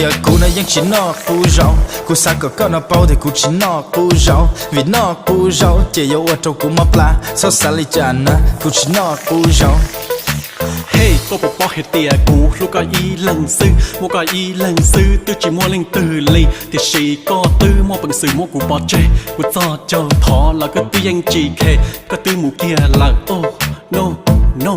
Tias kuv no yeej tsis noj qub zaub, kuv xav kom koj no paub tias kuv tsis noj qub zaub, vim noj qub zaub ces yuav ua rau kuv mob plab. Txhob xav li cas na, kuv tsis noj qub zaub. Hej, koj puas paub hais tias kuv hlub koj ib leeg xwb, muaj koj ib leeg xwb, twb tsis muaj leej twg li, tiam sis koj twb muaj peev xwm muab kuv pov tseg, kuv txog caug thov los koj twb yeej tsis khe, koj twb mus kiag lawm. Oh, no, no.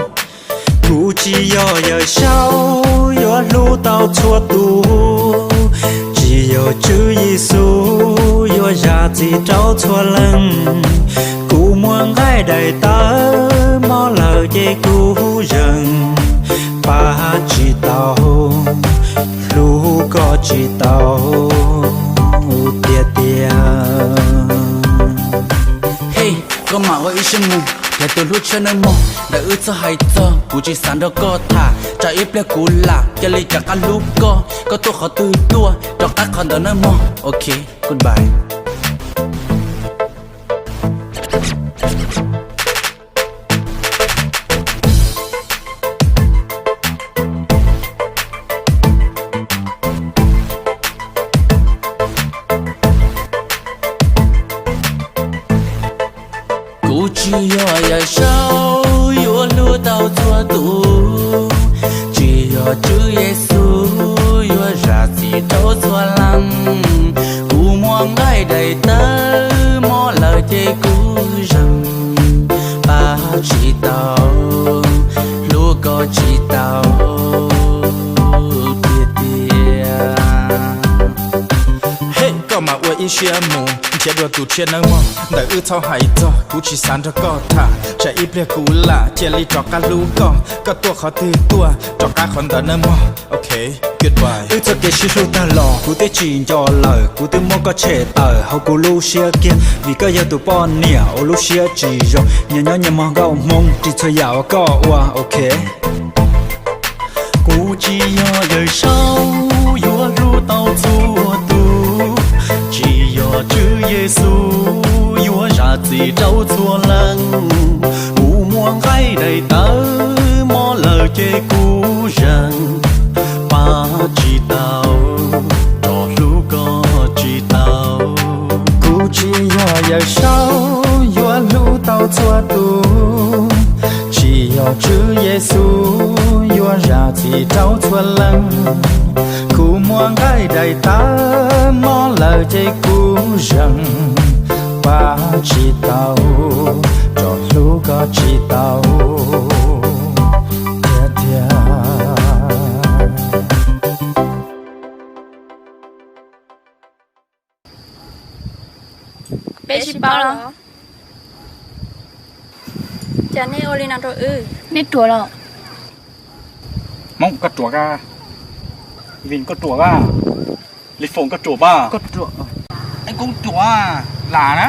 Kuv tsis yog Yawm Saub yuav hlub tau txhua tus, tsis yog Tswv Yexus yuav zam txim rau txhua leej. Kuv muaj nqaij daim tawv mob lawm ces kuv zeem, pab tsis tau, hlub koj tsis tau tiag tiag. Hej, koj mam ua ib siab mus, hlais tus hlub tshiab nawb mog, ntawm wb txhob hais txog, kuv tsis xav nrog koj tham, tsam ib pliag kuv lam cia li rov qab hlub koj, koj tuaj qhov twg tuaj rov qab qhov ntawd nawb mog. Ok, goodbye. Kuv tsis yog Yawm Saub yuav hlub tau txhua tus, tsis yog Tswv Yexus yuav zam txim rau txhua leej. Kuv muaj nqaij daim tawv mob lawm ces kuv zeem, pab tsis tau, hlub koj tsis tau tiag tiag. Hej, koj mam ua ib siab mus, nrhiav dua tus tshiab nawb mog, ntawm wb txhob hais txog, kuv tsis xav nrog koj tham, tsam ib pliag kuv lam cia li rov qab hlub koj, koj tuaj qhov twg tuaj rov qab qhov ntawd nawb mog. Ok, goodbye. Wb txoj kev sib hlub tag los kuv twb tsis nco lawm, kuv twb muab koj tshem tawm hauv kuv lub siab kiag, vim koj yog tus poj niam uas lub siab tsis zoo, nyias nyob nyias mog nkauj hmoob, ris txhua yam uas koj ua. Ok. Kuv tsis yog Yawm Saub yuav hlub tau txhua tus, tsis yog Tswv Yexus yuav zam txim rau txhua leej. Kuv muaj nqaij daim tawv mob lawm ces kuv zeem, pab tsis tau, rov hlub koj tsis tau. Kuv tsis yog Yawm Saub yuav hlub tau txhua tus, tsis yog Tswv Yexus yuav zam txim rau txhua leej. Kuv muaj nqaij daim tawv mob lawm ces kuv zeem, pab tsis tau, rov hlub koj tsis tau tiag tiag. Peb tsis paub los? Cas nej ua li no rau wb? Nej ruam los? Hmoob koj ruam a, Vin koj ruam a, Li Foom koj ruam a, koj ruam, Koob ruam, lam na.